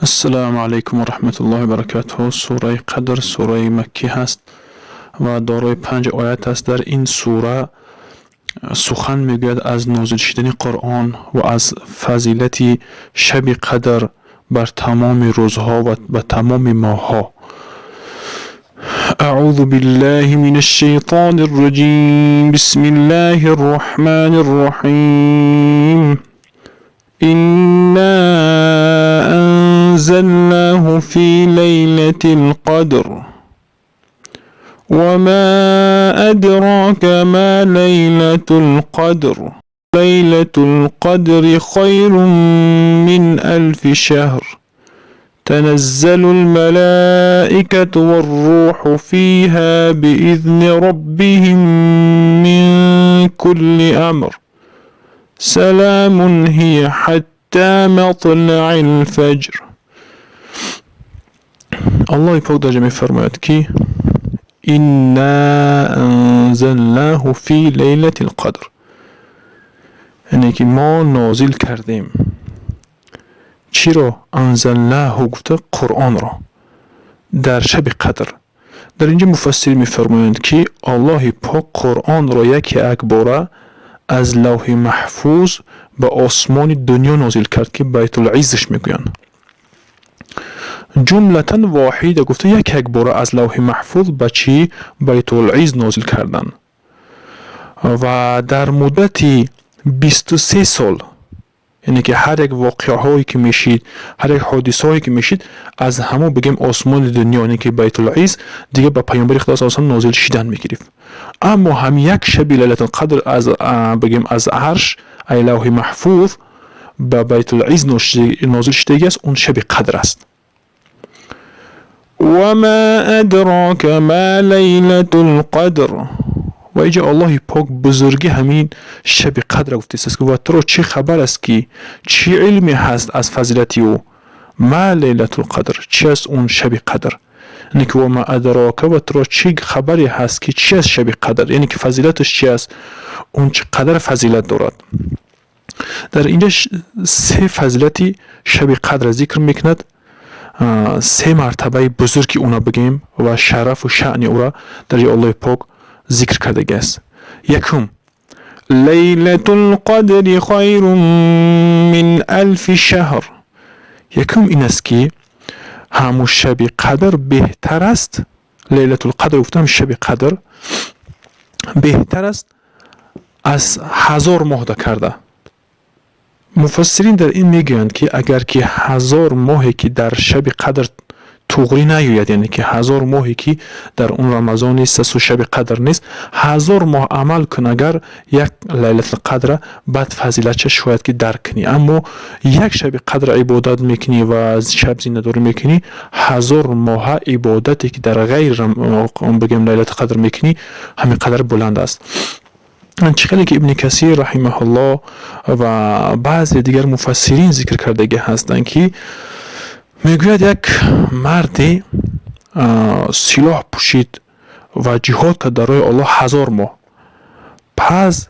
Ассалому алайкум ва раҳматуллоҳи ва баракатуҳ. Сураи Қадр сураи маккӣ ҳаст ва дорои панҷ оят аст. Дар ин сура сухан мегӯяд аз нозил шудани Қуръон ва аз фазилати шаби Қадр бар тамоми рӯзҳо ва ба тамоми моҳҳо. أعوذ بالله من الشيطان الرجيم. بسم الله الرحمن الرحيم. إنا أنزلناه في ليلة القدر. وما أدراك ما ليلة القدر؟ ليلة القدر خير من ألف شهر. تنزل الملائكة والروح فيها بإذن ربهم من كل أمر. سلام هي حتى مطلع الفجر. Аллоҳи пок дар ҷо мефармояд, ки إنا أنزلناه في ليلة القدر, яъне ки мо нозил кардем. Чиро? أنزلناه гуфта, Қуръонро дар шаби Қадр. Дар инҷо муфассирин мефармоянд, ки Аллоҳи пок Қуръонро яке якбора аз Лавҳи Маҳфуз ба осмони дунё нозил кард, ки Байтулиззаш мегӯянд. جملة واحدة гуфта, як якбора аз Лавҳи Маҳфуз ба чӣ, Байтулизз нозил карданд ва дар муддати 23 сол, яъне ки ҳар як воқеаҳое ки мешид, ҳар як ҳодисаҳое ки мешид, аз ҳамон, бигем, осмони дунё, яъне ки Байтулизз, дига ба Паёмбари Худо с нозил шидан мегирифт. Аммо ҳам як шаби Лайлатулқадр аз, бигем, аз арш, ай Лавҳи Маҳфуз, ба Байтулизз нозил шудагӣ аст, он шаби Қадр аст. وما أدراك ما ليلة القدر. Ва инҷо Аллоҳи пок бузургӣ ҳамин шаби Қадра гуфтааст, ва туро чӣ хабар аст, ки чӣ илме ҳаст аз фазилати ӯ? ما ليلة القدر, чӣ аст он шаби Қадр? Яъне ки وما أدراك, ва туро чӣ хабаре ҳаст, ки чӣ аст шаби Қадр, яъне ки фазилаташ чӣ аст, он чӣ қадар фазилат дорад? Дар инҷа се фазилати шаби Қадра зикр мекунад, се мартабаи бузурги уна, бигем, ва шарафу шаъни ӯра дар ҷои Аллоҳи пок зикр кардагиаст. Якум: ليلة القدر خير من ألف شهر. Якум ин аст, ки ҳамун шаби Қадр беҳтар аст. Лайлатулқадр гуфтам, шаби Қадр беҳтар аст аз 1000 моҳда карда. Муфассирин дар ин мегӯянд, ки агар ки 1000 моҳе ки дар шаби Қадр туғрӣ наёяд, яъне ки 1000 моҳе ки дар он Рамазон нест асу шаби Қадр нест, 1000 моҳ амал кун, агар як Лайлатулқадра баъд фазилатша шояд ки дарк кунӣ, аммо як шаби Қадр ибодат мекунӣ ва шаб зиндадорӣ мекунӣ, 1000 моҳа ибодате ки дар ғайр, бигем, Лайлати Қадр мекунӣ, ҳамин қадар буланд аст. Чӣ хеле ки Ибни Касир раҳимаҳуллоҳ ва баъзе дигар муфассирин зикр кардагӣ ҳастанд, ки мегӯяд, як марде силоҳ пӯшид ва ҷиҳод кард дар роҳи Аллоҳ 1000 моҳ. Пас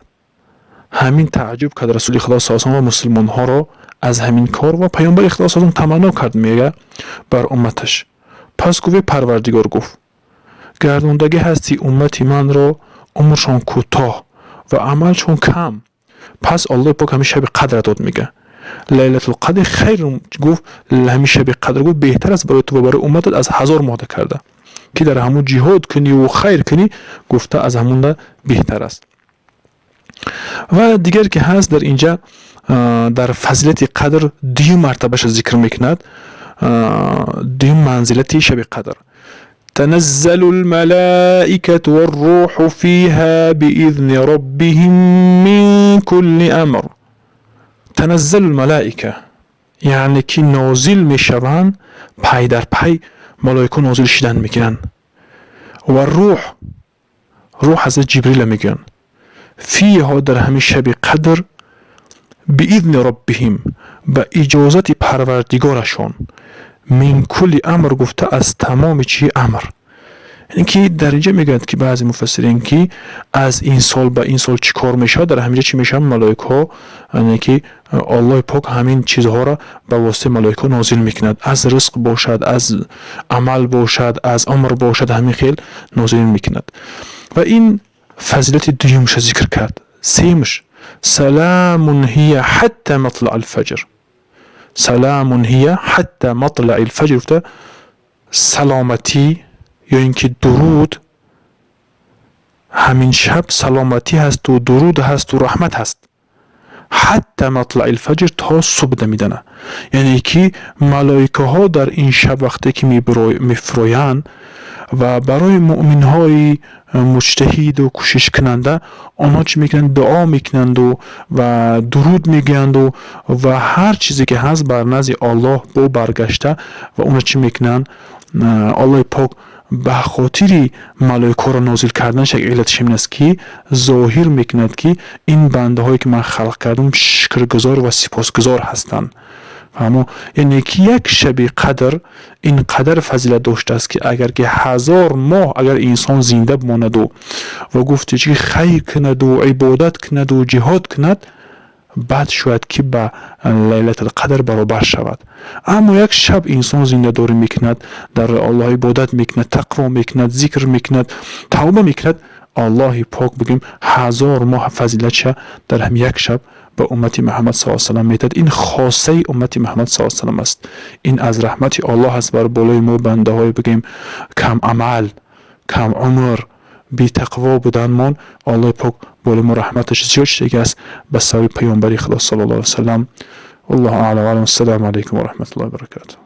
ҳамин тааҷҷуб кард Расули Худо с ва мусулмонҳоро аз ҳамин кор ва Паёмбари Худо с таманно кард, мега, бар умматаш. Пас гуфт: «Парвардигор», гуфт, «гардондагӣ ҳасти уммати манро умршон кӯтоҳ ва амалшон кам». Пас Аллоҳи пок ҳамин шаби Қадра дод, мега, ليلة القدر خير, гуфт, ҳамин шаби Қадр, гуфт, беҳтар аст барои ту ва барои умматат аз 1000 моҳда карда, ки дар ҳамун ҷиҳод куниву хайр кунӣ, гуфта, аз ҳамунда беҳтар аст. Ва дигар ки ҳаст, дар инҷа дар фазилати Қадр дуюм мартабаша зикр мекунад, дуюм манзилати шаби Қадр: تنزل الملائكة والروح فيها بإذن ربهم من كل أمر. تنزل الملائكة, яъне ки нозил мешаванд, пай дар пай малоика нозил шидан мегиранд, والروح, рӯҳ ҳазрат Ҷибрила мегӯянд, فيها, дар ҳамин шаби Қадр, بإذن ربهم, ба иҷозати парвардигорашон, من كل أمر, гуфта, аз тамоми чӣ, амр. Яъне ки дар инҷа мегӯянд, ки баъзе муфассирин, ки аз ин сол ба ин сол чӣ кор мешавад, дар ҳаминҷа чӣ мешавад? Малоикаҳо, яъне ки Аллоҳи пок ҳамин чизҳоро ба воситаи малоикаҳо нозил мекунад, аз ризқ бошад, аз амал бошад, аз умр бошад, ҳамин хел нозил мекунад. Ва ин фазилати дуюмша зикр кард. Сеюмш: سلام هي حتى مطلع الفجر. سلام هي حتى مطلع الفجر гуфта, саломатӣ ё ин ки дуруд, ҳамин шаб саломатӣ ҳасту дуруд ҳасту раҳмат ҳаст حتى مطلع الفجر, то субҳ дамидана. Яъне ки малоикаҳо дар ин шаб вақте ки мефуроянд ва барои муъминҳои муҷтаҳиду кӯшишкунанда, онҳо чӣ мекунанд? Дуо мекунанду ва дуруд мегӯянду ва ҳар чизе ки ҳаст, бар назди Оллоҳ бо баргашта ва онро чӣ мекунанд? Аллоҳи пок ба хотири малоикаҳоро нозил карданаш як иллаташ ҳамин аст, ки зоҳир мекунад, ки ин бандаҳое ки ман халқ кардам, шукргузор ва сипосгузор ҳастанд. Фаҳмо? Яъне ки як шаби қадр ин қадар фазилат доштааст, ки агар ки 1000 моҳ агар инсон зинда бимонаду ва гуфти чи хайр кунаду, ибодат кунаду, ҷиҳод кунад, баъд шояд ки ба Лайлатулқадр баробар шавад. Аммо як шаб инсон зиндадорӣ мекунад, дар Аллоҳ ибодат мекунад, тақво мекунад, зикр мекунад, тавба мекунад, Аллоҳи пок, бигӯем, 1000 моҳ фазилатша дар ҳам як шаб ба уммати Муҳаммад са салам медиҳад. Ин хосаи уммати Муҳаммад са салам аст. Ин аз раҳмати Оллоҳ аст бар болои мо, бандаҳои, бигӯем, кам амал, кам умр, бетақво буданмон. Аллоҳи пок болои мо раҳматаш зиёд шудагӣ аст ба сабаби паёмбари Худо саллаллоҳу алайҳи васалам. Валлоҳу аълам. Ассалому алайкум ва раҳматуллоҳи ва баракатуҳ.